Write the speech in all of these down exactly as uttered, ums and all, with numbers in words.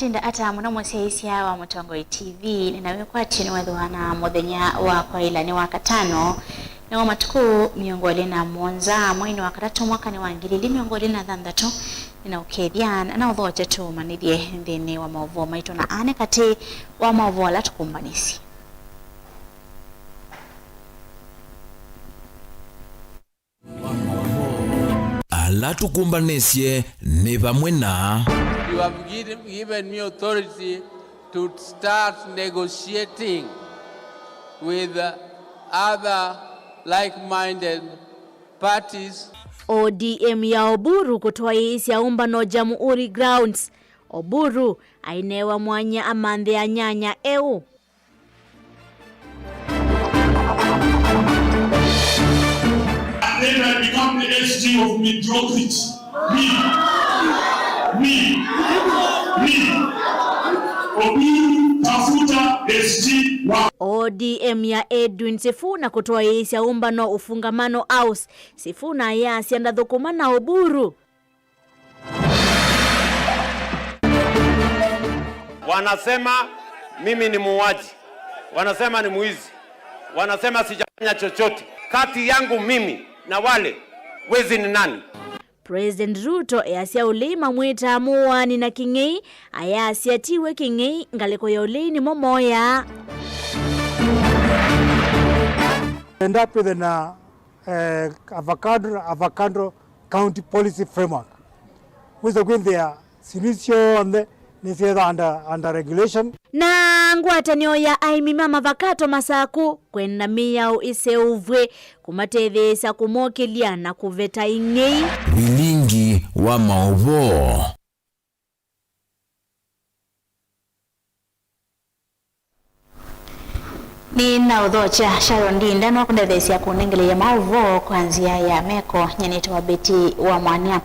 Linda ata mũno mũsyaĩĩsya wa Mũtongoi T V, nĩ na wĩkwatyo nĩwethĩwa na mũthenya wa kwaĩla nĩ wa katano, na wa matukũ mĩongo ĩlĩ na mũonza, mweinĩ wa katatũ, mwakanĩ wa ngili ilĩ mĩongo ĩlĩ na thanthatũ, nĩ na ũkethya na na ũthokya tũũmanyĩthye nthĩnĩ wa maũvoo maitũ, na aa nĩ katĩ wa maũvoo ala tũkũmbanĩsye. Ala tũkũmbanĩsye nĩ vamwe na. You have given, given me authority to start negotiating with other like-minded parties. O D M ya Oburu kũtwaĩĩsya ũmbano Jamhuri Grounds. Oburu ainewa mwanya amanthĩa anyanya eũ. And then I become the S G of mediocrity. Me. Me. Me. Oburu, tafuta S G wa. O D M ya Edwin Sifuna kũtwaĩĩsya ũmbano Ufungamano House. Sifuna ayasya ndathũkũma na Oburu. Wanasema mimi ni muuaji, wanasema ni mwizi, wanasema sijafanya chochote. Kati yangu mimi na wale wezi ni nani? President Ruto easya ũlei mamwĩtaa mũwaani na kĩng'ei, ayasya tiwe kĩng'ei, ngalĩko ya ũlei nĩmo moyaa. End up with an, uh, eh, avocado, avocado county policy framework. Wĩsa kwĩthĩa sili syonthe nĩsyĩtha under, under regulation. Na ngwatanĩo ya aĩmi ma mavakato Masaku kwenda mĩao ĩseũvw'e kũmatetheesya kũmokĩlya na kũveta ing'ei. Vilingi wa maũvoo. Nĩnaũthokya Sharon Ndinda, no kũndetheesya kũnengeleya maũvoo kwa nzĩa ya meko. Nyie nĩtawa Betty wa Mwania.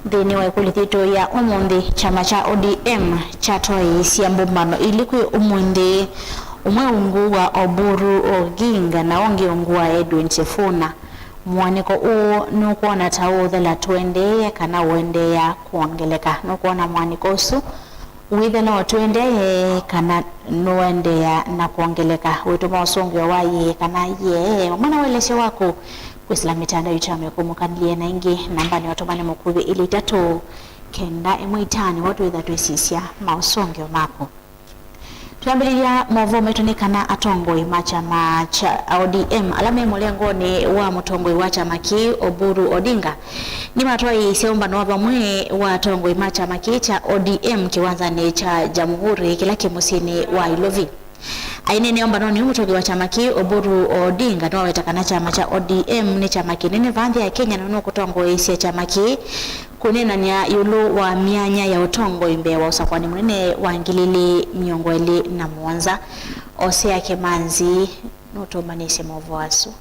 Nthĩnĩ wa ĩkũlyo yitũ ya ũmũnthĩ, kyama kya O D M kyatwaĩĩsye mbũmbano ilĩ kwĩ ũmũnthĩ, ũmwe ungu wa Oburu Oginga na ũngĩ ungu wa Edwin Sifuna. Mũanĩko ũũ nũkwona ta ũũthela tũendeeye kana ũendeea kwongeleka? Nũkwona mũanĩko ũsu ũithela o tũendeeye kana nũendeea na kwongeleka? Wĩtũma ũsũngĩo wa yĩĩ kana yee vamwe na ũelesyo waku kwĩsĩla mĩtandao itũ ya mĩkũmũkanĩlye. Na ĩngĩ, nambanĩ ũtũmane mũkuvĩ ilĩ itatũ kenda ĩmwe itano, nĩw'o twĩtha twĩsisya maũsũngĩo maku. Twambĩlĩlya maũvoo maitũ nĩ kana atongoi ma kyama kya O D M ala me mũlengonĩ wa mũtongoi wa kyama kĩĩ, Oburu Odinga, nĩmatwaĩĩsye ũmbano wa vamwe wa atongoi ma kyama kĩĩ kya O D M kĩwanzanĩ kya Jamhuri kĩla kĩ mũsyĩnĩ wa Ilovi. Aineenea ũmbanonĩ ũũ, mũtongoi wa kyama kĩĩ, Oburu Odinga, nĩwaweta kana kyama kya O D M nĩ kyama kĩnene vaa nthĩ ya Kenya na nũkũtongoesya kyama kĩĩ kũneenany'a ĩũlũ wa myanya ya ũtongoi mbee wa ũsakũani mũnene wa ngili ilĩ mĩongo ĩlĩ na mũonza. Osea Kemanzi nũtũmbanĩsye maũvoo asu.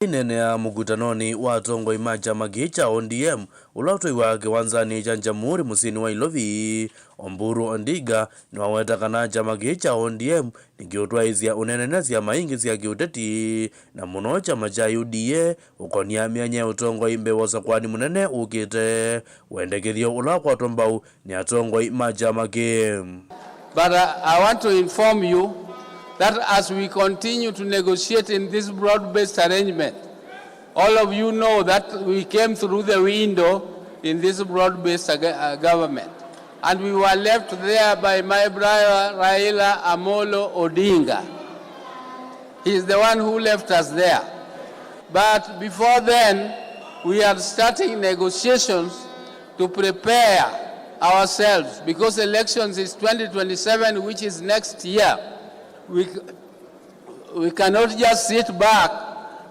Aineenea mũkutanonĩ wa atongoi ma kyama kĩĩ kya O D M ũla ũtwaiwa kĩwanzanĩ kya Jamhuri mũsyĩnĩ wa Ilovi, Oburu Odinga nĩwaweta kana kyama kĩĩ kya O D M nĩkĩũtwaĩĩsya ũneenany'a syama ingĩ sya kĩũteti, na mũno kyama kya U D A ũkonia myanya ya ũtongoi mbee wa ũsakũani mũnene ũkĩte, wendekethyo ũla wakwatwa mbau nĩ atongoi ma kyama kĩĩ. But uh, I want to inform you that as we continue to negotiate in this broad-based arrangement, all of you know that we came through the window in this broad-based ag- uh, government. And we were left there by my brother Raila Amolo Odinga. He is the one who left us there. But before then, we are starting negotiations to prepare ourselves because elections is twenty twenty-seven, which is next year. We, we cannot just sit back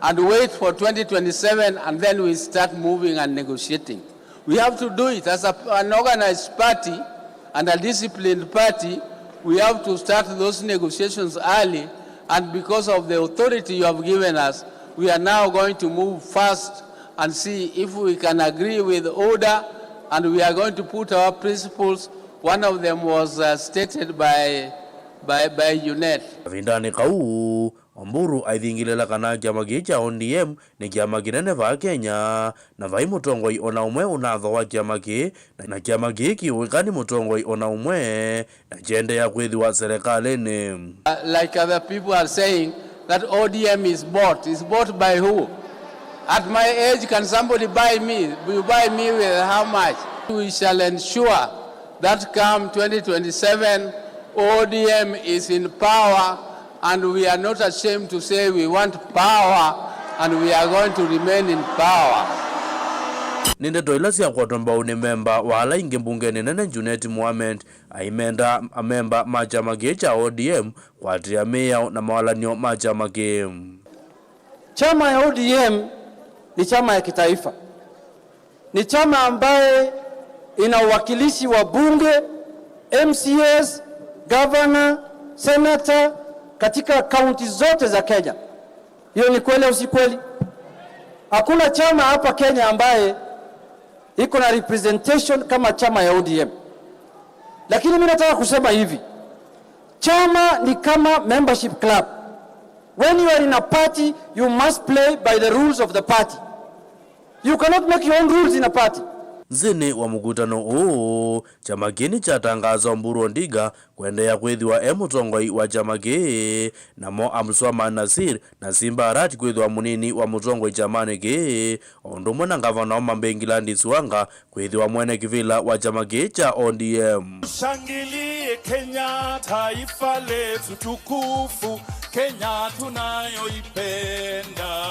and wait for twenty twenty-seven and then we start moving and negotiating. We have to do it as a, an organized party and a disciplined party. We have to start those negotiations early, and because of the authority you have given us, we are now going to move fast and see if we can agree with order, and we are going to put our principles. One of them was uh, stated by, by, by UNET. Kavindanĩ kau, Mburu aithingĩlĩla kana kyama kĩĩ kya O D M nĩ kyama kĩnene vaa Kenya, na vai mũtongoi o na ũmwe ũnathooa kyama kĩĩ, na, na kyama kĩĩ kĩũĩka nĩ mũtongoi o na ũmwe, na kyendeea kwĩthĩwa serikalĩnĩ. Uh, like other people are saying, that O D M is bought. Is bought by who? At my age, can somebody buy me? You buy me with how much? We shall ensure that come twenty twenty-seven, O D M is in power, and we are not ashamed to say we want power, and we are going to remain in power. Nĩ ndeto ila syakwatwa mbau nĩ memba wa ala aingĩ mbungenĩ nene Junet Mohamed aimenda amemba ma kyama kĩĩ kya O D M kũatĩĩa mĩao na mawalany'o ma kyama kĩĩ. Chama ya O D M ni chama ya kitaifa. Ni chama ambaye ina uwakilishi wa bunge, M C As, governor, senator katika kaunti zote za Kenya. Hiyo ni kweli au si kweli? Hakuna chama hapa Kenya ambaye iko na representation kama chama ya O D M. Lakini mimi nataka kusema hivi, chama ni kama membership club. When you are in a party, you must play by the rules of the party. You cannot make your own rules in a party. Nthĩnĩ wa mũkutano ũũ, kyama kĩĩ nĩkyatangaasa Oburu Odinga kũendeea kwĩthĩwa e mũtongoi wa kyama kĩĩ, namo Abdulswamad Nasir na Simba Arati kwĩthĩwa mũnini wa mũtongoi kyamanĩ kĩĩ, o ũndũ ũmwe na ngavana wa Mamba Gladys Wanga kwĩthĩwa mwene kĩvĩla wa kyama kĩĩ kya O D M. Shangilie Kenya, taifa letu tukufu, Kenya tunayoipenda.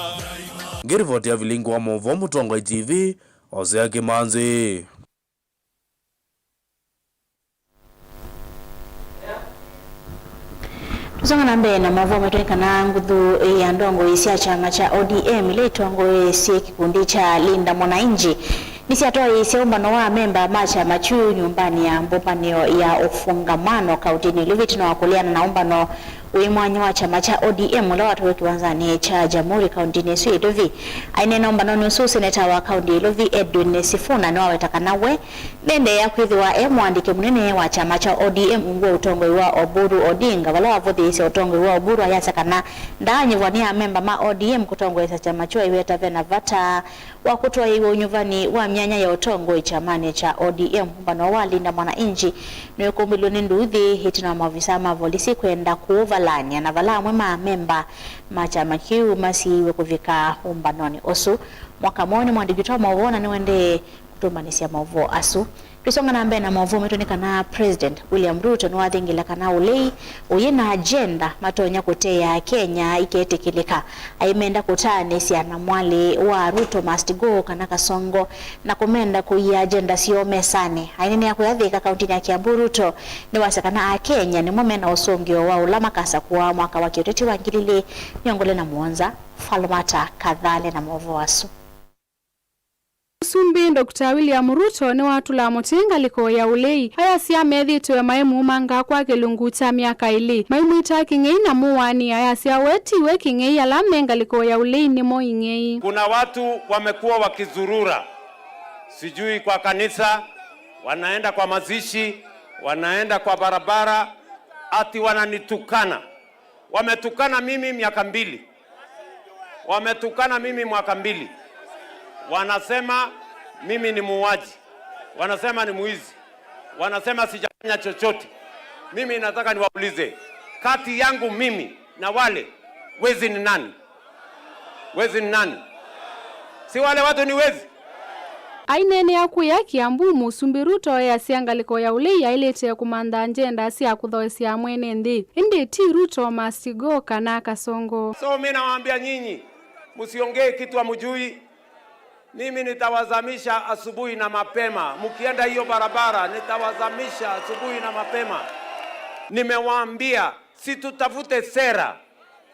Ngĩrivoti ya Vilingi wa Maũvoo Mũtongoi T V, Hosea Kĩmanzi. Tũsonga na mbee na maũvoo maitũ nĩ kana nguthu ya ndongoi sya kyama kya O D M ila itongoesye kĩkundi kya Linda Mwananchi nĩsyatwaĩĩsye ũmbano wa amemba ma kyama kyu nyũmbanĩ ya mbũmbanĩo ya Ufungamano kauntinĩ ĩlũ ĩtina wa kũleana na ũmbano wĩ mwanya wa kyama kya O D M ũla watwaĩwe kĩwanzanĩ kya Jamhuri kauntinĩ ĩsu ya Ilovi. Aineena ũmbanonĩ ũsu, seneta wa kaunti ya Ilovi Edwin Sifuna nĩwaweta kana we ndendeea kwĩthĩwa e mũandĩki mũnene wa kyama kya O D M ungu wa ũtongoi wa Oburu Odinga, vala wavũthĩĩsye ũtongoi wa Oburu ayasya kana ndaanyuvwa nĩ amemba ma O D M kũtongoesya kyama kyu, aiweta ve na vata wa kũtwaĩĩw'a ũnyuvani wa myanya ya ũtongoi kyamanĩ kya O D M. Ũmbano wa Linda Mwananchi nĩwĩkũmbĩlw'e nĩ nduuthĩ ĩtina wa maovisaa ma volisi kwenda kũũvalany'a na vala amwe ma amemba ma kyama kĩu masiĩiwe kũvika ũmbanonĩ ũsu. Mwaka mweũ nĩ mwandĩki witũ wa maũvoo na nĩwendee kũtũmbanĩsya maũvoo asu. Twĩsonga na mbee na maũvoo maitũ nĩ kana President William Ruto nĩwathingĩla kana ũlei ũyĩ na agenda matonya kũteea Kenya iketĩkĩlĩka. Aimenda kũtaanĩsya na mwalĩ wa Ruto Must Go kana Kasongo na kũmenda kũia agenda syoo mesanĩ. Aineenea kũya Thika kauntinĩ ya Kiambu, Ruto nĩwasya kana Akenya nĩmo mena ũsũngĩo wa ũla makasakũa mwaka wa kĩũteti wa ngili ilĩ mĩongo ĩlĩ na mũonza. Falmata Kathale na maũvoo asu. Mũsumbĩ Doctor William Ruto nĩwatũla mũtĩ ngalĩko ya ũlei. Ayasya methĩĩtwe maimumanga kwa kĩlungu kya myaka ĩlĩ. Maimwĩta kĩng'ei na mũwaani ayasya we tiwe kĩng'ei, ala me ngalĩko ya ũlei nĩmo ing'ei. Kuna watu wamekuwa wakizurura, sijui kwa kanisa, wanaenda kwa mazishi, wanaenda kwa barabara, ati wananitukana. Wametukana mimi miaka mbili. Wametukana mimi mwaka mbili. Wanasema mimi ni muuaji. Wanasema ni mwizi. Wanasema sijafanya chochote. Mimi nataka niwaulize, kati yangu mimi na wale, wezi ni nani? Wezi ni nani? Si wale watu ni wezi? Aineenea kũya Kiambu, Mũsumbĩ Ruto easya ngalĩko ya ũlei yaĩlĩte kũmantha agenda sya kũthoesya mwene nthĩ. Ĩndĩ ti Ruto Must Go kana Kasongo. So mi nawaambia nyinyi, msiongee kitu hamjui. Mimi nitawazamisha asubuhi na mapema. Mkienda hiyo barabara, nitawazamisha asubuhi na mapema. Nimewaambia, si tutafute sera.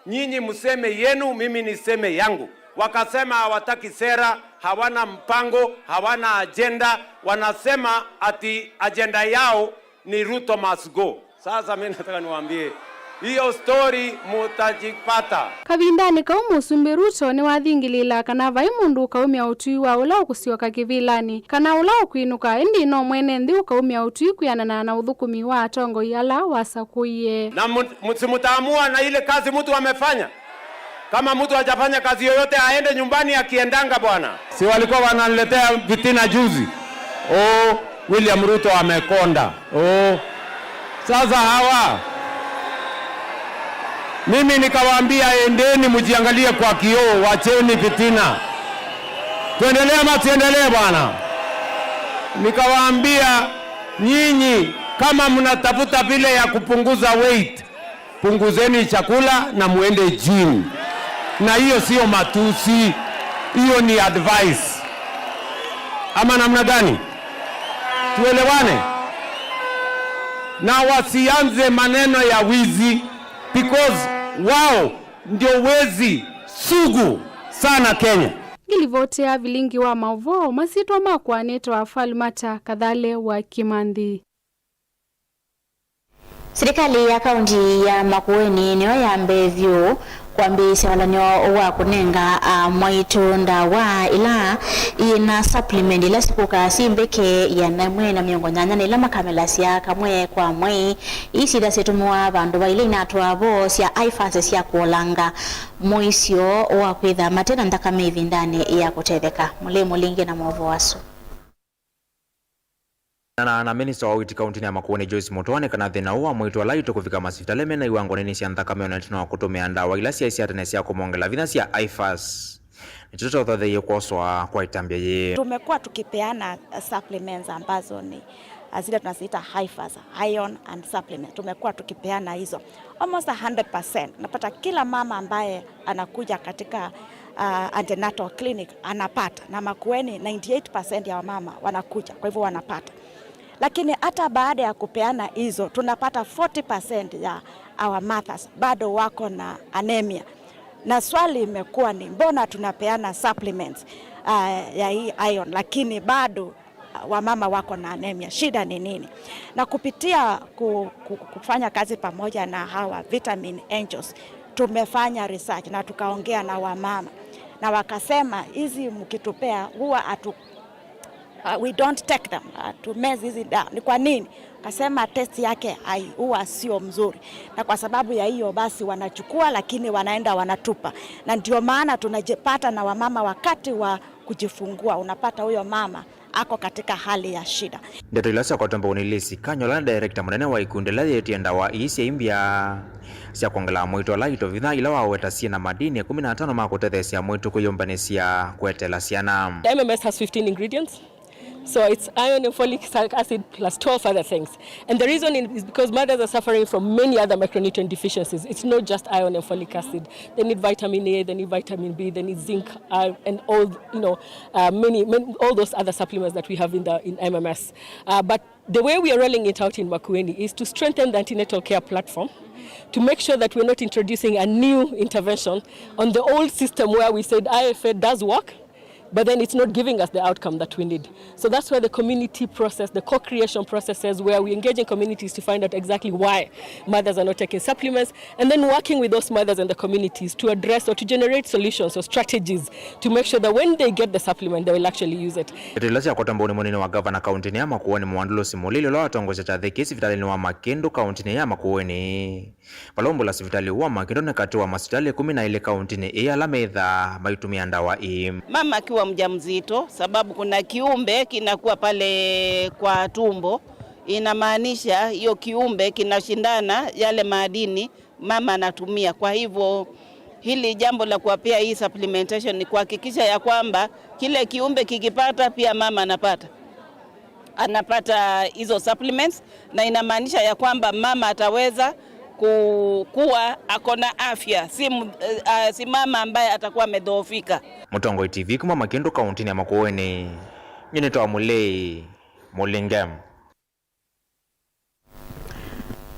Nyinyi mseme yenu, mimi niseme yangu. Wakasema hawataki sera, hawana mpango, hawana agenda, wanasema ati agenda yao ni Ruto must go. Sasa mimi nataka niwaambie, hiyo story mutajipata. Kavindanĩ kau, Mũsumbĩ Ruto nĩwathingĩlĩĩla kana vai mũndũ ũkaumya ũtwi wa ũla ũkũsyoka kĩvĩlanĩ, kana ũla ũkwĩnũka, ĩndĩ no mwene nthĩ ũkaumya ũtwi kwĩanana na ũthũkũmi wa atongoi ala wasakũie. Na mu-, mu-, si mtaamua na ile kazi mtu amefanya? Kama mtu hajafanya kazi yoyote, aende nyumbani akiendanga bwana. Si walikuwa wananiletea fitina juzi? Oh, William Ruto amekonda. Oh. Sasa hawa, mimi nikawaambia, "Endeni mjiangalie kwa kioo, wacheni fitina." Tuendelee ama tuendelee bwana? Nikawaambia, "Nyinyi kama mnatafuta vile ya kupunguza weight, punguzeni chakula na muende gym." Na hiyo sio matusi, hiyo ni advice. Ama namna gani? Tuelewane. Na wasianze maneno ya wizi, because wao ndio wezi sugu sana Kenya. Ngilivoti ya vilingi wa mauvoo, masyĩtwa makwa nĩtawa Falmata Kathale wa Kimanthi. Silikalĩ ya kaunti ya Makueni nĩyo ya mbee vyũ kwambĩĩsya ũlanyo wa kũnenga amwaitũ ndawa ila ina supplement ila sikũkaa syĩ mbeke ĩana ĩmwe na mĩongo nyanya na ila makamelasya kamwe kwa mwei. Ii syĩtha syĩtũmĩwa vandũ va ila inatwaa vo sya ifas sya kũolanga mũisyo wa kwĩtha mate na nthakame ĩvindanĩ ya kũtetheka. Mũlei Mũlingi na maũvoo asu. Na, na minista wa ũiiti kauntinĩ ya Makueni Joyce Mutua nĩ kana thĩna ũũ wa mwaitũ ala aitũ kũvika masivitalĩ mena iwango nini sya nthakame o na ĩtina wa kũtũmĩa ndawa ila syaĩ sya tene sya kũmongela vinya sya ifas nĩtũtotheeie kwosoa kwa ĩtambya yĩĩ. Tumekuwa tukipeana, uh, supplements ambazo ni, uh, zile tunaziita ifas, iron and supplement. Tumekuwa tukipeana hizo almost a hundred percent. Napata kila mama ambaye anakuja katika, uh, antenatal clinic anapata, na Makueni ninety eight percent ya wamama wanakuja, kwa hivyo wanapata. Lakini hata baada ya kupeana hizo, tunapata forty percent ya our mothers bado wako na anemia. Na swali imekuwa ni, mbona tunapeana supplements, uh, ya hii iron, lakini bado wamama wako na anemia, shida ni nini? Na kupitia ku-, ku-, kufanya kazi pamoja na hawa vitamin angels, tumefanya research na tukaongea na wamama, na wakasema, "Hizi mkitupea huwa hatu-, uh, we don't take them, uh, to meza hizi dawa." Ni kwa nini? Kasema test yake hai-, huwa sio mzuri, na kwa sababu ya hiyo basi wanachukua, lakini wanaenda wanatupa, na ndio maana tunajipata na wamama wakati wa kujifungua, unapata huyo mama ako katika hali ya shida. Ndeto ila syakwatwa mbau nĩ Lisi Kanyola, director mũnene wa ikundi ĩla yĩtie ndawa ii sya imbya sya kwongela mwaitũ ala aitũ vinya, ila waweta syĩ na madini ĩkũmi na atano ma kũtetheesya mwaitũ kwĩyũmbanĩsya kũeteela syana. The M M S has fifteen ingredients. So it's iron and folic acid plus twelve other things. And the reason is because mothers are suffering from many other micronutrient deficiencies. It's not just iron and folic acid. They need vitamin A, they need vitamin B, they need zinc, uh, and all, you know, uh, many, many, all those other supplements that we have in the, in M M S. Uh, but the way we are rolling it out in Makueni is to strengthen the antenatal care platform, to make sure that we're not introducing a new intervention on the old system where we said I F A does work, but then it's not giving us the outcome that we need. So that's where the community process, the co-creation processes, where we engage in communities to find out exactly why mothers are not taking supplements, and then working with those mothers and the communities to address or to generate solutions or strategies to make sure that when they get the supplement, they will actually use it. Ndeto ila syakwatwa mbau nĩ mũnini wa gavana kauntinĩ ya Makueni Mwandulusi Mũlili, ũla watongoesya kyathĩ kĩĩ sivitalĩnĩ wa Makĩndũ kauntinĩ ya Makueni. Vala ũmbũla sivitalĩ ũũ wa Makĩndũ nĩ katĩ wa masivitalĩ ĩkũmi na ĩlĩ kauntinĩ ĩĩ ala methaa maitũmĩa ndawa ii. Mama akiwa mjamzito, sababu kuna kiumbe kinakuwa pale kwa tumbo, inamaanisha hiyo kiumbe kinashindana yale madini mama anatumia. Kwa hivyo, hili jambo la kuwapea hii supplementation ni kuhakikisha ya kwamba kile kiumbe kikipata, pia mama anapata, anapata hizo supplements, na inamaanisha ya kwamba mama ataweza ku-, kuwa ako na afya, si m-, eh, ah, si mama ambaye atakuwa amedhoofika. Mũtongoi T V kuma Makĩndũ kauntinĩ ya Makueni, nyie nĩtawa Mũlei Mũlinge.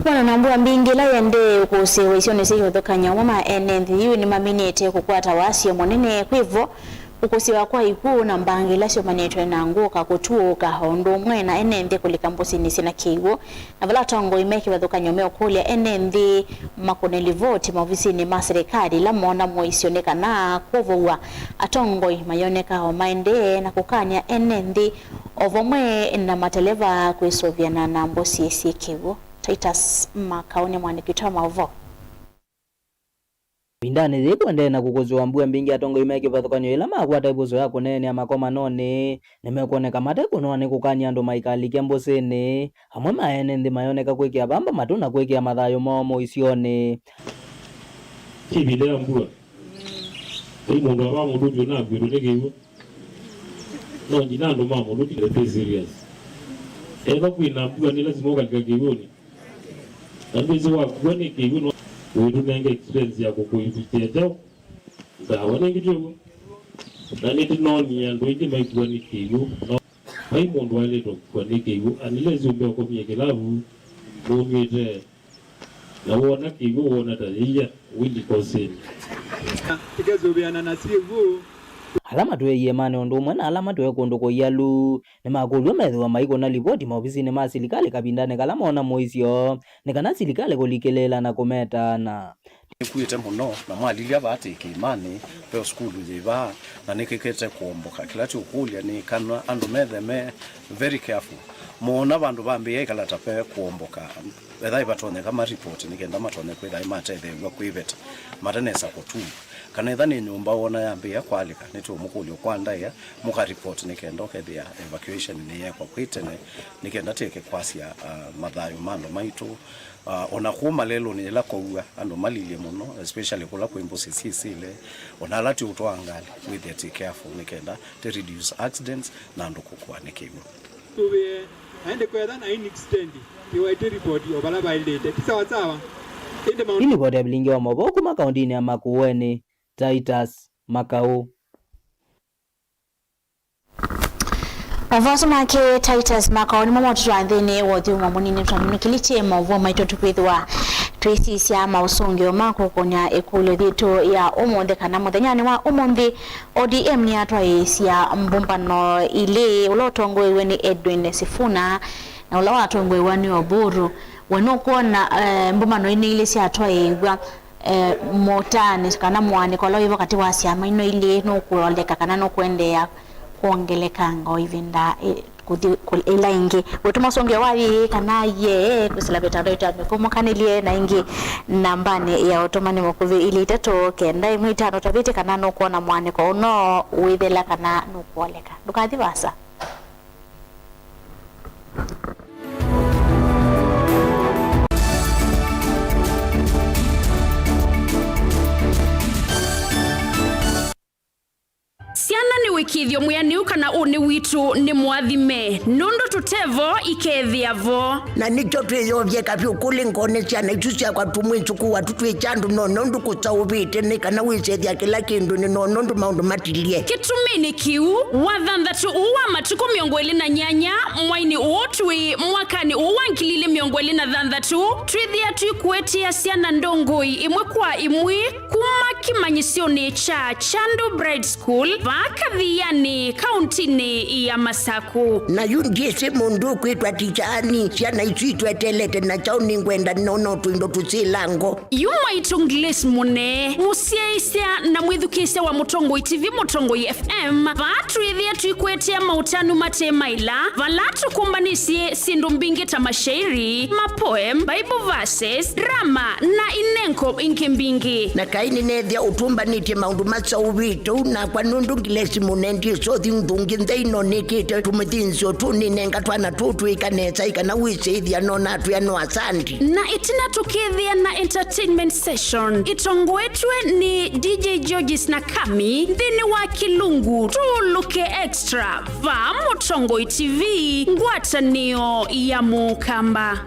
Kwona na mbua mbingĩ ĩla yendee ũkũsĩĩwa isionĩ sya kĩvathũkany'o, amwe ma ene nthĩ yu nĩmaminĩte kũkwata wasyo mũnene kwĩ vo, ũkũsĩĩwa kwa ikw'ũ na mbangĩ ila syũmanĩtwe na ngũka kũtũũka, o ũndũ ũmwe na ene nthĩ kũlika mbũsinĩ syĩ na kĩw'ũ. Na vala atongoi me kĩvathũkany'o meũkũlya ene nthĩ makũne livoti maovisinĩ ma silikalĩ ila moona mũisyo nĩ kana kũvow'a, atongoi mayoneka o maendee na kũkany'a ene nthĩ o vamwe na mateleva kwĩsũvĩana na mbũsi syĩ kĩw'ũ. Titus Makau nĩ mũandĩki witũ wa maũvoo. Ĩvindanĩ yĩĩ kũendee na kũkũsĩwa mbua mbingĩ, atongoi me kĩvathũkany'o yĩla makwata ĩvuso ya kũneenea makomanonĩ nĩmekwoneka mate kũnoa nĩ kũkany'a andũ maikalike mbũsĩnĩ. Amwe ma ene nthĩ mayoneka kwĩkĩa vamba matũ na kwĩkĩa mathayũ moo mũisyonĩ. Ti ĩvinda ya mbua. Vai mũndũ ava mũtũtw'e na akw'ĩtwe nĩ kĩw'ũ. No nginya andũ ma mũtũtw'e be serious. Ethwa kwĩna mbua, nĩ lasima ũkalika kĩw'ũnĩ. Na ndwĩsĩ wakua nĩ kĩw'ũ, no wĩtũnenge experience ya kũkũĩvĩtĩa kyaũ. Ndawa nĩngĩ twĩw'o. Na nĩtũnoonie andũ aingĩ maikua nĩ kĩw'ũ. No vai mũndũ waĩlĩte kũkua nĩ kĩw'ũ, unless ũmbe ũkomie kĩlavu, nũnyw'ĩte, na wona kĩw'ũ wona ta yĩia, wĩlikosĩnĩ. Tũkesũvĩana na syĩw'ũ. Ala matwĩe iĩmanĩ ũndũ ũmwe na ala matwĩe kũndũ kũialu nĩmakũlw'e methĩwa maikũna livoti maovisinĩ ma silikalĩ kavindanĩ kala moona mũisyo, nĩ kana silikalĩ kũlikĩlĩĩla na kũmetaana. Nĩkuĩte mũno, na mwalilya vaa tĩ kĩĩmanĩ, ve sukulu yĩ vaa, na nĩkĩkĩte kũomboka. Kĩla tũkũlya nĩ kana andũ methe me very careful. Moona vandũ vambĩĩa ĩkala ta ve kũomboka, ethai vatonyeka maripoti nĩ kenda matonye kwĩtha matetheew'a kwĩveta matanesa kũtuma. Kana ethwa nĩ nyũmba wona yambĩĩa kwalĩka, nĩtũũmũkũlyo kwa ndaĩa, mũka report nĩ kenda ũkethĩa evacuation nĩyeekwa kwĩ tene, nĩ kenda tĩke kwasya, ah, mathayũ ma andũ maitũ. Ah, ona kũu malelũnĩ yĩla kwaua, andũ malilye mũno, especially kũla kwĩ mbũsĩ syĩsĩle, ona ala tũũtwaa ngalĩ, wĩthĩe tĩ careful nĩ kenda tĩ reduce accidents na andũ kũkũa nĩ kĩw'ũ. Tũvĩe, na ĩndĩ kwetha na incident, kĩwaĩtĩ report o vala vaĩlĩte. Ti sawa sawa. Ĩndĩ maũndũ. Ĩĩ nĩ voti ya vilingi wa maũvoo kuma kaũndĩnĩ ya Makueni, Titus Makau. Maũvoo asu make Titus Makau nĩmo motũtwaa nthĩnĩ wa ũthyũmũo mũnini twaminũkĩlĩtye maũvoo maitũ tũkwĩthĩwa twĩsisya maũsũngĩo ma kũkũnya ĩkũlyo yitũ ya ũmũnthĩ kana mũthenyanĩ wa ũmũnthĩ. O D M nĩyatwaĩĩsya mbũmbano ilĩ, ũla ũtongoew'e nĩ Edwin Sifuna na ũla watongoew'a nĩ Oburu. We nũkwona, eh, mbũmbano inĩ ilĩ syatwaĩĩw'a, eh, mũtaanĩsyo kana mũaanĩko ũla wĩvo katĩ wa syama ino ilĩ nũkũoleka kana nũkũendeea kwongelekanga o ĩvinda, eh, kũthi kũ-, ĩla ĩngĩ? Wĩtũma ũsũngĩo wa ĩĩ kana yee kwĩsĩla mĩtandao ĩtũ ya mĩkũmũkanĩlye na ĩngĩ nambanĩ ya ũtũmani mũkuvĩ ilĩ itatũ kenda ĩmwe itano. Ũtavĩtye kana nũkwona mũaanĩko ũno wĩthela kana nũkũoleka. Ndũkathi vaasa. Syana nĩ wĩkĩĩthyo mwĩanĩu kana ũnĩ witũ nĩ mũathime, nũndũ tũte vo ikeethĩa vo. Na nĩkyo twĩyovye kavyũ kũlĩ ngone syana isu syakwa, tũmwĩsũkũa tũtwĩkya andũ, no nũndũ kũsaũvĩte nĩ kana wĩsethya kĩla kĩndũ nĩ no nũndũ maũndũ matilye. Kĩtumi nĩ kĩu, wa thanthatũ ũũ wa matukũ mĩongo ĩlĩ na nyanya, mwainĩ ũũ twĩ mwakanĩ ũũ wa ngili ilĩ mĩongo ĩlĩ na thanthatũ, twĩthĩa twĩkũetĩa syana ndongoi ĩmwe kwa ĩmwe kuma kĩmanyĩsyonĩ kya Chandu Bright School vaa Kathiani, kauntinĩ ya Masaku. Na yu ndyĩsĩ mũndũ ũkwĩtwa tikyani, syana isu itwetelete na kyaũ nĩngwenda nona tũindo tũsĩlango. Yu mwaitũ Grace Mũnee, mũsyaĩĩsya na mwĩthukĩĩsya wa Mũtongoi T V, Mũtongoi F M, vaa twĩthĩa twĩkũetĩa maũtanu mate maĩla, vala tũkũmbanĩsye syĩndũ mbingĩ ta mashairi, mapoem, Bible verses, drama, na inengo ingĩ mbingĩ. Na kaĩ nĩneethĩa ũtũmbanĩtye maũndũ masaũvĩte ũu nakwa, nũndũ Grace Mũnee ndyĩsothi nthũngĩ nthei, no nĩkĩte tũmĩthĩnzĩo tũnĩnenga twana tũtwĩka nesa, ĩ kana wĩsĩĩthya nona twĩa no asandi. Na ĩtina tũkethĩa na entertainment session ĩtongoetw'e nĩ D J Georges na Kami nthĩnĩ wa Kĩlungu Tũũlũke Extra vaa Mũtongoi T V, ngwatanĩo ya Mũkamba.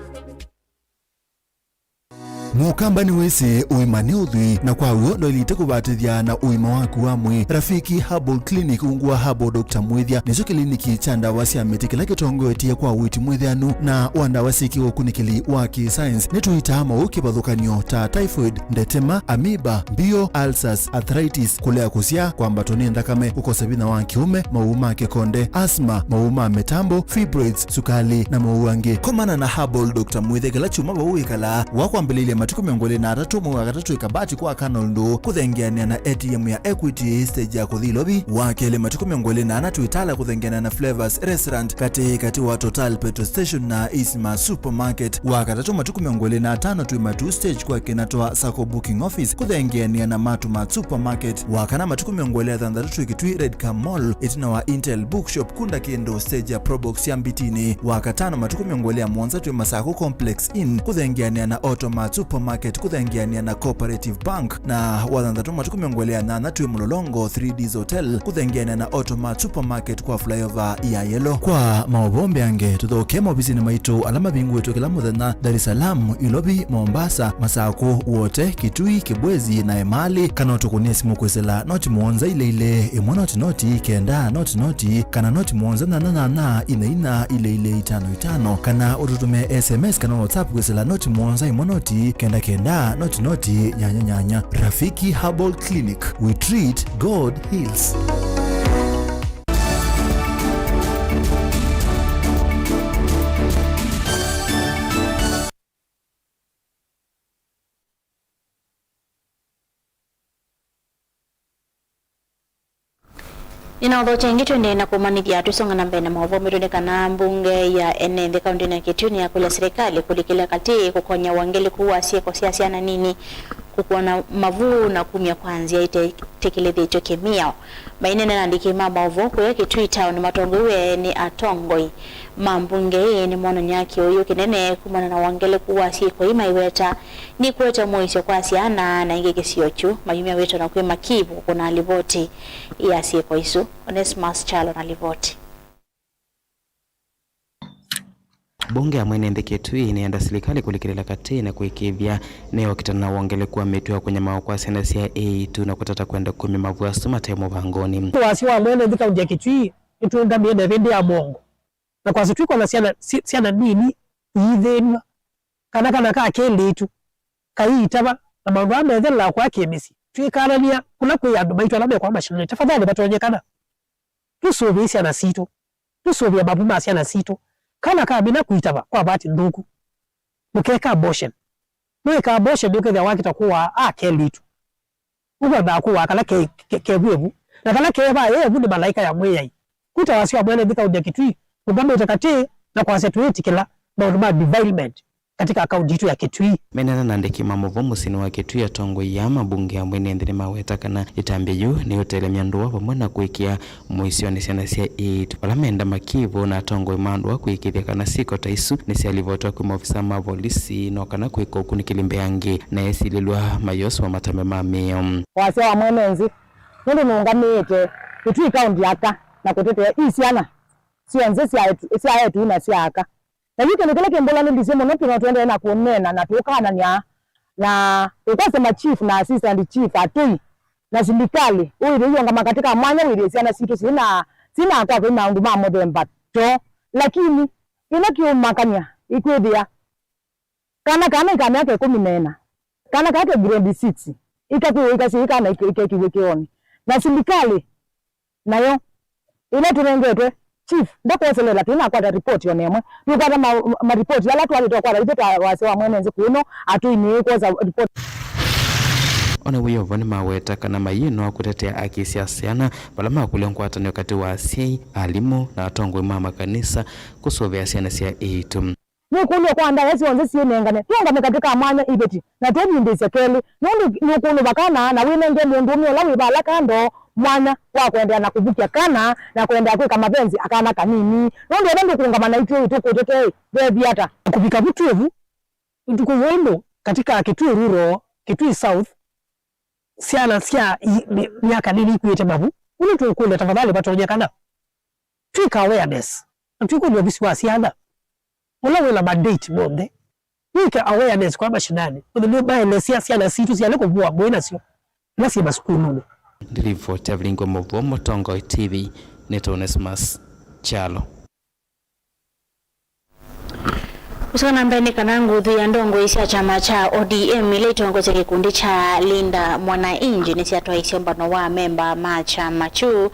Mũkamba nĩwĩsĩ ũima nĩ ũthwii, na kwa w'o ndwaĩlĩte kũvatĩthya na ũima waku wa mwĩĩ. Rafiki Herbal Clinic ungu wa Herbal Doctor Mwĩthya nĩkyo kĩliniki kya ndawa sya mĩtĩ kĩla kĩtongoetye kwa ũiiti mwĩthĩanu na wa ndawa syĩkĩwe ũkunĩkĩli wa kĩ-science. Nĩtũitaa maũũ kĩvathũkany'o ta typhoid, ndetema, amoeba, mbio, ulcers, arthritis, kũlea kũsyaa, kwambatwa nĩ nthakame, kũkosa vinya wa kĩũme, maũũ ma kĩkonde, asthma, maũũ ma mĩtambo, fibroids, sukali, na maũũ angĩ. Komana na Herbal Doctor Mwĩthya kĩla kyumwa vau wĩkalaa, wa kwambĩlĩlya Matukũ mĩongo ĩlĩ na atatũ mwei wa katatũ ĩkabati kwa Colonel Ndũ kũthengeanĩa na A T M ya Equity stage ya kũthi Ilovi. Wa kelĩ matukũ mĩongo ĩlĩ na ana twĩ Tala kũthengeanĩa na Flavors Restaurant katĩ katĩ wa Total Petrol Station na Isma Supermarket. Wa katatũ matukũ mĩongo ĩlĩ na atano twĩ Matuu stage kwa kĩna twa Sacco Booking Office kũthengeanĩa na Matu Mart Supermarket. Wa kana matukũ mĩongo ĩlĩ na thanthatũ twĩ Kitui Red Car Mall ĩtina wa Intel Bookshop kunda kĩndũ stage ya Probox ya Mbitini. Wa katano matukũ mĩongo ĩlĩ na mũonza twĩ Masaku Complex Inn kũthengeanĩa na Automart Supermarket kũthengeanĩa na Cooperative Bank, na wa thanthatũ matukũ mĩongo ĩlĩ na nyanya twĩ Mlolongo three Ds Hotel kũthengeanĩa na Automart Supermarket kwa flyover ya Yellow. Kwa maũvoo mbeange tũthokee maovisinĩ maitũ ala mavingũĩtwe kĩla mũthenya Dar es Salaam, Ilovi, Mombasa, Masaku, Wote, Kitui, Kibwezi na Emali, kana ũtũkũnĩe simũ kwĩsĩla noti mũonza ilĩ ilĩ ĩmwe noti noti kenda noti noti kana noti mũonza nyanya nyanya ina ina ilĩ ilĩ itano itano, kana ũtũtũmĩe S M S kana WhatsApp kwĩsĩla noti mũonza ĩmwe noti kenda kenda noti noti nyanya nyanya. Rafiki Herbal Clinic, we treat, God heals. Nĩnaũthokya ĩngĩ tũendee na kũmanyĩthya twĩsonga na mbee na maũvoo maitũ nĩ kana mbunge ya ene nthĩ kaũntĩnĩ ya Kitui nĩyakũlya silikalĩ kũlikĩlya katĩ kũkony'a wongeleku wa syĩko sya syana nini kũkũa na mavu na kumya kwa nzĩa ite- tĩkĩlĩthĩtw'e kĩmĩao. Maineena na andĩki ma maũvoo kũya Kitui Town matongoew'e nĩ atongoi ma mbunge ĩĩ nĩmonany'a kĩũyũ kĩnene kumana na wongeleku wa syĩko ii maiweta nĩkwete mũisyo kwa syana na ĩngĩ kĩsio kyu. Mayumya wĩtano kwĩ makivu kũkũna livoti ya syĩko isu. Onesmus Kyalo na livoti. Mbunge ya mwene nthĩ Kitui nĩyenda silikalĩ kũlikĩlĩla katĩ na kũĩkĩĩthya nĩyokitana na wongeleku wa mĩtuo ya kũnyamawa kwa syana sya eĩtu na kũtata kwenda kumya mavu asu mate mũvangoni. Wasya wa mwene nthĩ kaunti ya Kitui nĩtũũngamĩe na ĩvĩndĩ ya mũongo, na kwasya twĩkwona syana, sy- syana nini iithĩnw'a, kana kana ka kelĩtu kaiitava, na maũndũ aa methelaa kwa kĩmĩsyĩ. Twĩkanany'a kũla kwĩ andũ maitũ ala mekwa mashinani, tafadhali vatonyekana tũsũvĩe syana sitũ, tũsũvĩe mavu ma syana sitũ. Kana kamina kũitava kwa vati nthũku, mũkeka abortion. Nũĩka abortion nũkethĩa wakĩta kũaa a kelĩtu. Ũkwendaa kũaa kala ke, ke, ke vw'ĩvu, na kala kee va evu nĩ malaĩka ya Mwĩai. Kwĩta wasya wa mwene nthĩ kaunti ya Kitui ũngamĩte katĩ na kwasya twĩĩtĩkĩla maũndũ ma defilement katika kaunti yitũ ya Kitui. Menana na andĩki ma mũvoo mũsyĩnĩ wa Kitui, atongoi aa ma mbunge ya mwene nthĩ nĩmaweta kana ĩtambya yĩu nĩũtelemya ndũa vamwe na kũĩkĩa mũisyonĩ syana sya eĩtu. Vala menda makivu na atongoi ma ndũa kũĩkĩĩthya kana syĩko ta isu nĩsyalivotwa kwĩ maofisa ma volisi no kana kwĩka ũkunĩkĩli mbeange na esilĩlw'a mayoswa matambe ma mĩao. Wasya wa mwene nthĩ nũndũ nũngamĩĩte Kitui kaunti aka na kũtetea ii syana syonthe sya etu- sya etu na sya aka. Na yu kĩndũ kĩla kĩmbũlanĩlisye mũno, twĩ no tũendee na kũneena na tũkanany'a na tũkwasya ma chief na assistant chief, atũi na silikalĩ, ũĩthĩe iongama katĩ ka mwanya wĩthĩe syana sitũ syĩna, syĩnakwatwa nĩ maũndũ ma mũthemba too. Lakini ĩla kĩũmakany'a ĩkwĩthĩa kana kana ĩka myaka ĩkũmi na ĩna, kana kake grade six, ikakwĩw'a ikasya ĩkana ike- ikekĩw'e kĩonĩ. Na silikalĩ nayo ĩla tũnengetwe, chief ndakwoselela tũinakwata ripoti ona ĩmwe. Twĩkwata ma, ma ripoti ala twalĩte ũkwata ithyĩ ta wasya wa mwene nthĩ kũno, atũinĩe kwosa ripoti. Ona wĩ o vo, nĩmaweta kana mayĩnoa kũtetea aki sya syana vala makũlya ngwatanĩo katĩ wa asyai, alimũ, na atongoi ma makanisa kũsũvĩa syana sya eĩtu. Nĩkũlyo kwa ndaĩa syonthe syĩnengane, tũũngame katĩ ka mwanya iveti, na twĩvindĩĩsye kelĩ, nũndũ nũkũnũva kana na wĩnenge mũndũũme ũla wĩ vala kando mwanya wa kũendeea na kũvukya kana na kũendeea kwĩka mavenzi akana kanini, nũndũ ethwa ndũkũũngama naitũ-ĩ, tũkũtete-ĩ, vethi ata? Kũvika vu twĩ vu, ũtukũ wa ũmũnthĩ katĩ ka Kitui Rural, Kitui South, syana sya i- mi- myaka nini ikuĩte mavu. Ũndũ tũũkũlya, tafadhali vatonyekana twĩka awareness, na twĩkũlya ovisi wa syana ũla wĩna mandate monthe wĩke awareness kwa mashinani, ũndũ nĩmaelesya syana sitũ syaĩle kũvũa mbũĩ nasyo ila syĩ masukulunĩ. Ndilivoti avilingwa mũvuo Mũtongoi T V, nĩ Onesmus Kyalo. Kũsyoka na mbee nĩ kana nguthu ya ndongoi sya kyama kya O D M ila itongoesya kĩkundi kya Linda Mwananchi nĩsyatwaisye ũmbano wa amemba ma kyama kyu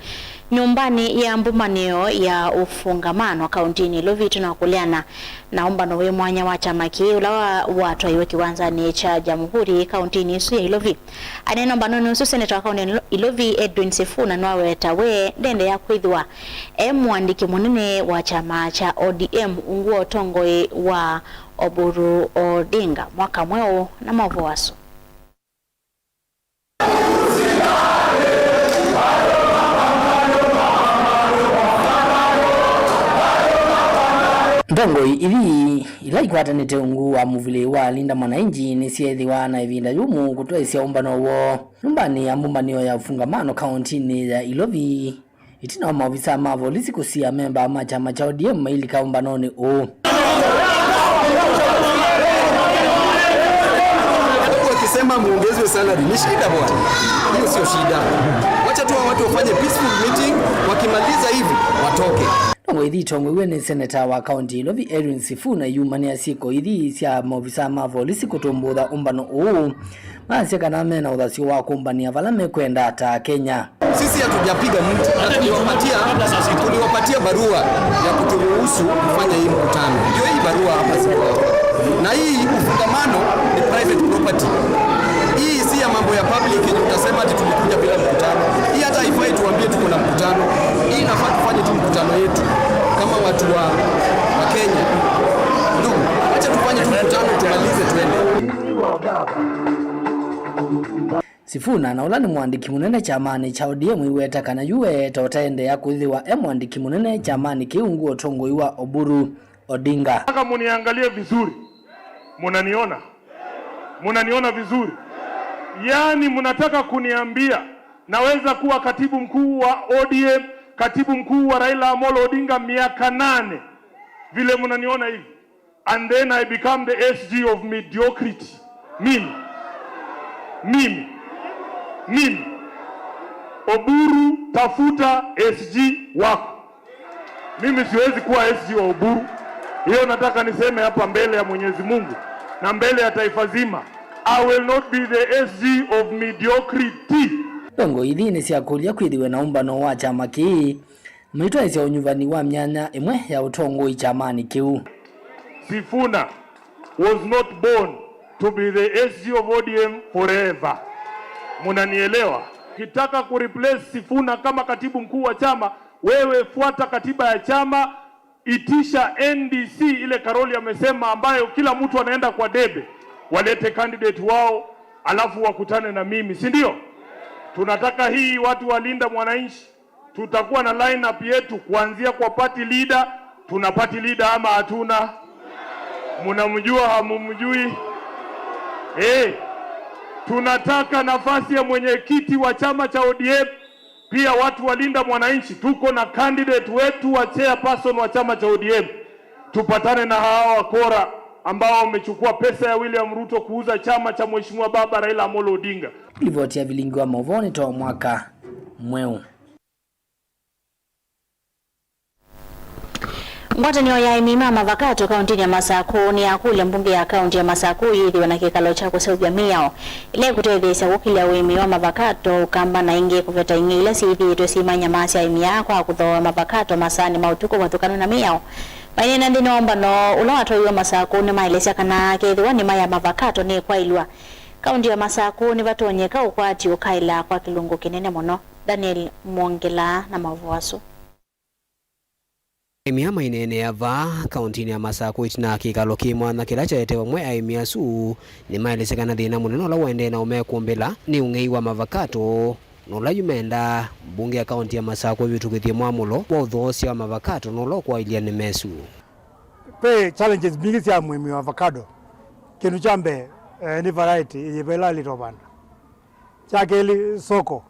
Nyũmbanĩ ya mbũmanĩo ya ũfungamano kaũntĩnĩ Ilovi, tũnakũleana na ũmbano wĩ mwanya wa kyama kĩĩ ũla wa-, watwaiwe kĩwanzanĩ kya Jamhuri kaũntĩnĩ ĩsu ya Ilovi. Aneena ũmbanonĩ ũsu, seneta wa kaũntĩ ya Ilovi Edwin Sifuna nĩwaweta we ndendea kwĩthĩwa e mũandĩki mũnene wa kyama kya O D M ungu wa ũtongoi wa Oburu Odinga. Mwaka mweũ na maũvoo asu. Ntongoi ithi ila ikwatanĩte ungu wa mũvili wa Linda Mwananchi nĩsyeethĩwa na ĩvinda yũmũ kũtwaĩsya ũmbano woo nyũmbanĩ ya mbũmanĩo ya ũfungamano kaũntĩnĩ ya Ilovi. Ĩtina wa maovisaa ma volisi kũsia, amemba ma kyama kya O D M mailika ũmbanonĩ ũũ. Wakisema muongezwe salary, ni shida bwana. Hiyo sio shida. Wacha tu hao watu wafanye peaceful meeting, wakimaliza hivi, watoke. Ndongoi ithi itongoiw'e nĩ seneta wa kaũntĩ Ilovi Edwin Sifuna iyumanĩa syĩko ithi sya maovisaa ma volisi kũtũmbũtha ũmbano ũũ. Maasya kana mena ũthasyo wa kũmbanĩa vala mekwenda ta Akenya. Sisi hatujapiga mtu, na tuliwapatia, tuliwapatia barua ya kuturuhusu kufanya hii mkutano. Ndio hii barua hapa ziko hapa. Na hii ufungamano ni private property. Hii si ya mambo ya public yenye utasema ati tulikuja bila mkutano. Hii hata haifai tuambie tuko na mkutano. Hii inafaa tufanye tu mkutano yetu kama watu wa, wa Kenya. Ndugu, acha tufanye tu mkutano tumalize tuende. Sifuna, na ũla nĩ mũandĩki mũnene kyamanĩ kya O D M, aiweta kana yu we ta ũtaendeea kwĩthĩwa e mũandĩki mũnene kyamanĩ kĩu ungu wa ũtongoi wa Oburu Odinga. Nataka muniangalie vizuri. Munaniona? Munaniona vizuri? Yaani, mnataka kuniambia naweza kuwa katibu mkuu wa O D M, katibu mkuu wa Raila Amolo Odinga miaka nane, vile mnaniona hivi? And then I become the S G of mediocrity. Mimi. Mimi. Mimi. Oburu, tafuta S G wako. Mimi siwezi kuwa S G wa Oburu. Hiyo nataka niseme hapa mbele ya Mwenyezi Mungu na mbele ya taifa zima. I will not be the S G of mediocrity. Ndongoi ithi nĩsyakũlya kwĩthĩwe na ũmbano wa kyama kĩĩ maitwaĩsya ũnyuvani wa myanya ĩmwe ya ũtongoi kyamanĩ kĩu. Sifuna was not born to be the S G of O D M forever. Munanielewa? Ukitaka kureplace Sifuna kama katibu mkuu wa chama, wewe fuata katiba ya chama, itisha N D C ile Karoli amesema, ambayo kila mtu anaenda kwa debe, walete candidate wao, alafu wakutane na mimi, si ndio? Tunataka hii watu wa Linda Mwananchi, tutakuwa na lineup yetu kuanzia kwa party leader. Tuna party leader ama hatuna? Mnamjua, hamumjui? Eh, tunataka nafasi ya mwenyekiti wa chama cha O D M. Pia watu wa Linda Mwananchi, tuko na candidate wetu wa chairperson wa chama cha O D M. Tupatane na hawa wakora ambao wamechukua pesa ya William Ruto kuuza chama cha Mheshimiwa Baba Raila Amolo Odinga. Livoti ya vilingi wa mauvoo nĩ too mwaka mweũ. Ngwatanĩo ya aĩmi ma mavakato kaũntĩnĩ ya Masakũ nĩyakũlya mbunge ya kaũntĩ ya Masakũ yĩthĩwe na kĩkalo kya kũseũvya mĩao ĩla ĩkũtetheesya kũkĩlya ũĩmi wa mavakato ũkamba na ĩngĩ kũveta ing'ei ila syĩthĩĩtwe syĩmanyamasya aĩmi aa kwa kũthooa mavakato masaanĩ ma ũtukũ vathũkanu na mĩao. Maineena nthĩnĩ wa ũmbano ũla watwaiwe Masakũ nĩmaelesya kana kethĩwa nĩma ya mavakato nĩĩkwaĩlw'a kaũntĩ ya Masakũ, nĩvatonyeka ũkwati ũkaĩla kwa kĩlungu kĩnene mũno. Daniel Mwongela na maũvoo asu. Aĩmi aa maineenea vaa kaũntĩnĩ ya Masakũ ĩtina wa kĩkalo kĩ mwanya kĩla kyaetewe amwe aĩmi asu nĩmaelesye kana thĩna mũnene ũla ũendee na ũmekũmbĩla nĩ ũng'ei wa mavakato, na ũla yu mendaa mbunge ya kaũntĩ ya Masakũ ĩvĩtũkĩthye mwamũlo wa ũthoosya wa mavakato na ũla ũkwaĩlya nĩ mesu. Kwĩ challenges mbingĩ sya mũĩmi wa avocado. Kĩndũ kya mbee, eh, nĩ variety yĩva ĩla alĩte ũvanda. Kya kelĩ, soko.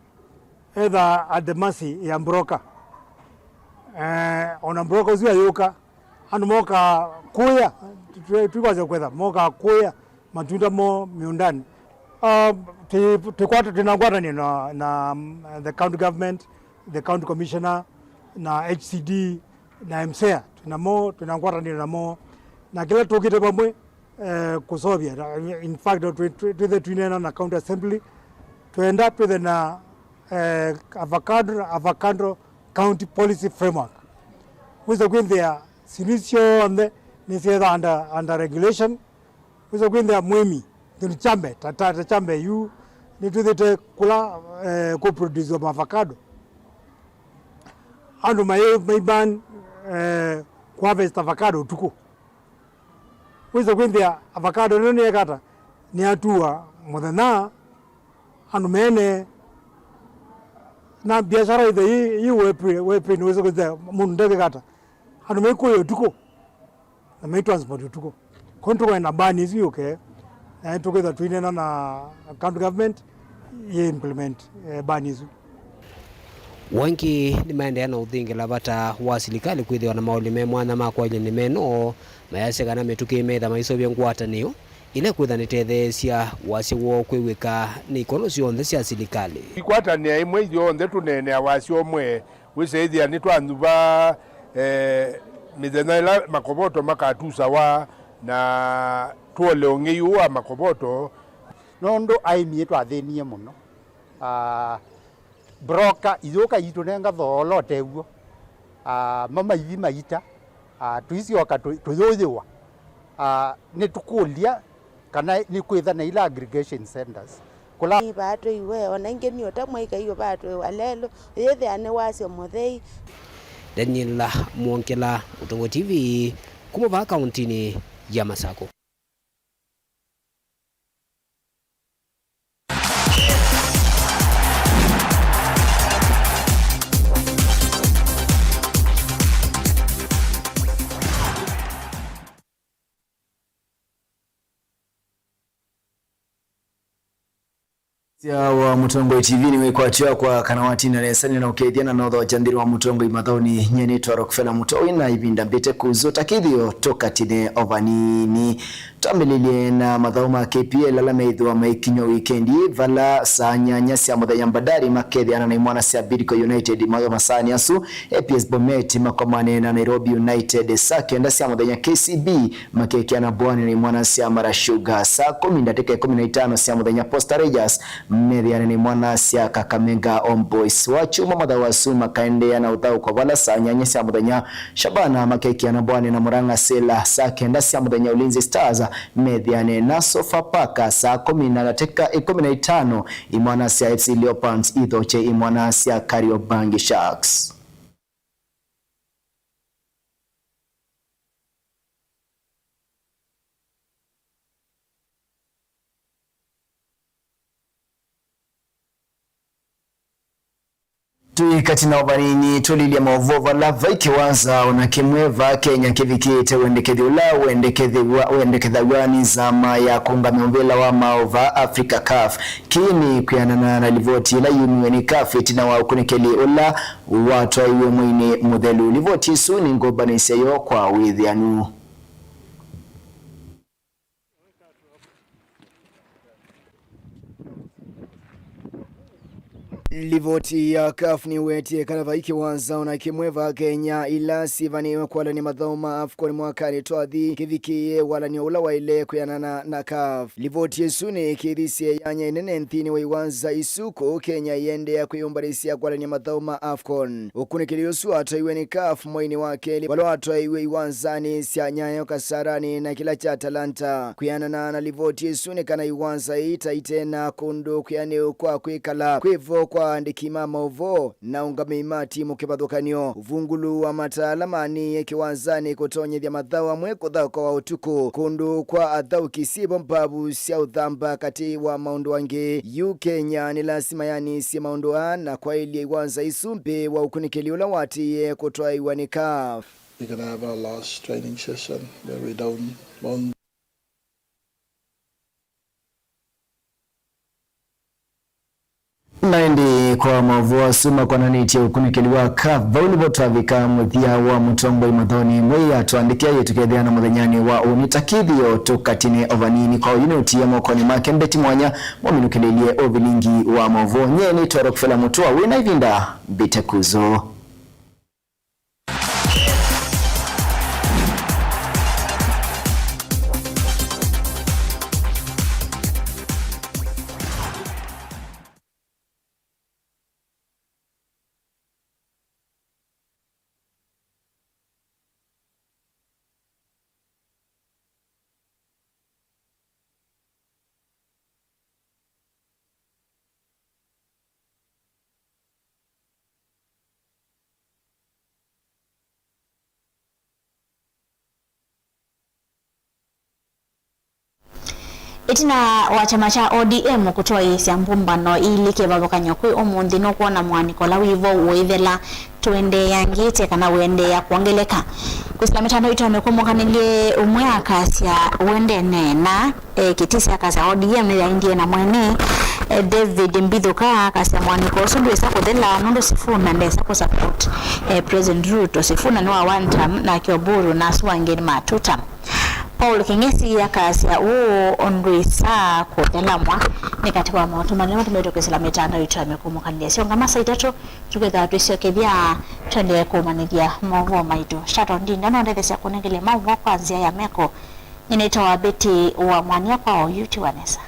Etha at the mercy ya broker. Eh, ona broker ũsu ayũka, andũ moka kũya, twi-, twikwasya kwetha, moka kũya matunda mo mĩũndanĩ. Ah, twi-, twikwata-, twĩna ngwatanĩo na, na, mm, the county government, the county commissioner, na H C D, na M C E A. Twĩna mo, twĩna ngwatanĩo namo. Na kĩla tũkĩte vamwe, eh, kũseũvya. Na, in fact, twĩ-, twĩ-, twĩthe twĩneena na County Assembly, twenda twĩthe na, eh, avocado, avocado County policy framework. Wĩsa kwĩthĩa syĩndũ syonthe nĩsyetha under, under regulation. Wĩsa kwĩthĩa mũĩmi kĩndũ kya mbee, ta, ta, ta kya mbee yu, nĩtwĩthĩte kũla, eh, kũ produce ma avocado. Andũ mai, mai ban, eh, kũ harvest avocado ũtukũ. Wĩsa kwĩthĩa avocado ĩno nĩyeka ata? Nĩyatuwa mũthenya, andũ mene na biashara ĩthe yĩ, yĩ wepin, wepin, wĩsa kwĩthĩa mũndũ ndekeka ata? Andũ maikũĩa ũtukũ na mai transport ũtukũ. Kwoou tũkwenda ban ĩsu yũke, na tũkwĩthwa tũinena na county government yĩ implement, eh, ban ĩsu. O angĩ nĩmaendeea na ũthingĩla vata wa silikalĩ kwĩthĩwa na maũlĩ me mwanya ma kwaĩlya nĩma ĩno, mayasya kana mĩtũkĩ meĩtha maiseũvya ngwatanĩo ĩla ĩkwĩtha nĩtetheesya wasya woo kwĩw'ĩka nĩ ikono syonthe sya silikalĩ. Ikwatanĩa ĩmwe ithyonthe tũneenea wasya ũmwe. Wĩsethĩa nĩtwanyuva, eh, mĩthenya ĩla makovoto makatusawa na tũole ũng'ei ũũ wa makovoto. Nũndũ aĩmi twathĩnie mũno. Ah, broker iyũka itũnenga thoola ũtew'o. Ah, mo maithi maita. Ah, tũisyoka tũ-, tũyũyĩwa. Ah, nĩtũkũlya kana nĩkwĩtha na ila aggregation centers. Kũla. Nĩ vaa twĩiwe, o na ĩngĩ nĩ ũta mwaika yu vaa twĩwa lelũ, ũyĩthĩa nĩ wasyo mũthei. Daniel Mwongela, Mũtongoi T V, kuma vaa kauntinĩ ya Masako. Sya wa Mũtongoi T V nĩwĩkwatya kwa kana watinda nesa nĩ na ũkethya na nothoja nthĩnĩ wa Mũtongoi mathaũnĩ. Nyie nĩtwa Rockefeller Mũtoi na ĩvinda mbĩte kũzũ ta kĩthĩo tũkatine o vanini. Twambĩlĩlye na mathaũ ma K P L ala meĩthĩwa maikinywa wikendi vala saa nyanya sya mũthenya Bandari makethĩana na imwana sya Bidco United. Mayo masaani asu, A P S Bomet makomane na Nairobi United saa kenda sya mũthenya. K C B makekĩana mbũanĩ na imwana sya Mara Sugar saa kũmi ndatĩka ĩkũmi na itano sya mũthenya. Posta Rangers methĩane na imwana sya Kakamega Homeboys. Wakyumwa mathaũ asu makaendeea na ũthaũko vala saa nyanya sya mũthenya Shabana makekĩana mbũanĩ na Murang'a Seal saa kenda sya mũthenya. Ulinzi Stars methĩane na Sofapaka saa kũmi na ndatĩka ĩkũmi na itano. Imwana sya F C Leopards ithokye imwana sya Kariobangi Sharks. Twĩ katĩ na o vanini, tũlilye maũvoo vala vai kĩwanza o na kĩmwe vaa Kenya kĩvikĩte wendekethyo ũla wendekethew'a-, wendekethaw'a nĩ nzama ya kũũngama mũvĩla wa maũvoo Africa, CAF. Kĩĩ nĩ kwĩanana na livoti ĩla yumiw'e nĩ CAF ĩtina wa ũkunĩkĩli ũla watwaĩwe mweinĩ mũthelu. Livoti ĩsu nĩ ngũmbanĩsya yo kwa wĩthĩanu. Livoti ya CAF nĩwetie kana vai kĩwanza o na kĩmwe vaa Kenya ila syĩvanĩĩwe kwalany'a mathaũ ma AFCON mwakanĩ twathi kĩvikĩĩe walany'o ũla waĩle kwĩanana na CAF. Livoti ĩsu nĩkĩthisye yanya ĩnene nthĩnĩ wa iwanza isu kũu Kenya iendeea kwĩyũmbanĩsya kwalany'a mathaũ ma AFCON. Ũkunĩkĩli ũsu watwaiwe nĩ CAF mweinĩ wa kelĩ, vala watwaiwe iwanzanĩ sya Nyayo Kasarani na kĩla kya Talanta. Kwĩanana na livoti ĩsu, nĩ kana iwanza ii ta ite na kũndũ kwĩanĩu kwa kwĩkala, kwĩvo kwa aandĩki ma maũvoo na aũngamĩi ma timũ kĩvathũkany'o. Ũvungũlu wa mataala maanĩie kĩwanzanĩ kũtonyethya mathaũ amwe kũthaũka wa ũtukũ, kũndũ kwa athaũki syĩvo mbavu sya ũthamba katĩ wa maũndũ angĩ. Yu Kenya nĩ lasima yanĩsye maũndũ aa na kwaĩlya iwanza isu mbee wa ũkunĩkĩli ũla waatĩĩe kũtwaĩwa nĩ CAF. We're gonna have our last training session where we down on Na ĩndĩ kwa maũvoo asu makonanĩtye ũkunĩkĩli wa CAF, vau nĩvo twavika mũthya wa mũtongoi mathaũnĩ. Mwĩai atũandĩkĩa yĩtũkethĩa na mũthenyanĩ wa ũnĩ ta kĩthĩo tũkatine o vanini. Kwa oyu nĩũtiie mokonĩ make mbeti mwanya mũminũkĩlĩlye ũvilingi wa maũvoo. Nyie nĩtwa Rockefeller Mũtũa, wĩ na ĩvinda mbĩte kũzũ. Ĩtina wa kyama kya O D M kũtwaĩĩsya mbũmbano iilĩ kĩvathũkany'o kwĩ ũmũnthĩ, nũkwona mũaanĩko ũla wĩ vo ũĩthela tũendeeangĩte kana ũendeea kwongeleka. Kwĩsĩla mĩtandao itũ ya mĩkũmũkanĩlye, ũmwe akasya ũendee neena, eh, kĩtisi akasya O D M nĩyaendie na mwene, eh, David Mbithũka akasya mũaanĩko ũsu ndwĩsa kũthela nũndũ Sifuna ndesa kũsupport, eh, President Ruto. Sifuna nĩ wa one term, nake Oburu na asu angĩ nĩ ma two term. Paul Kĩng'esi akasya ũũ ũndwĩsa kũthelamwa nĩ katĩ wa maũtũ manene matũmĩtwe kwĩsĩla mĩtandao itũ ya mĩkũmũkanĩlya. Syongama saa itatũ, tũkethĩwa twĩsyokethya, tũendee kũmanyĩthya maũvoo maitũ. Shaton Ndinda nondetheesya kũnengelya maũvoo kwa nzĩa ya meko. Nyie nĩtawa Betty wa Mwania kwa oyu tiwa nesa.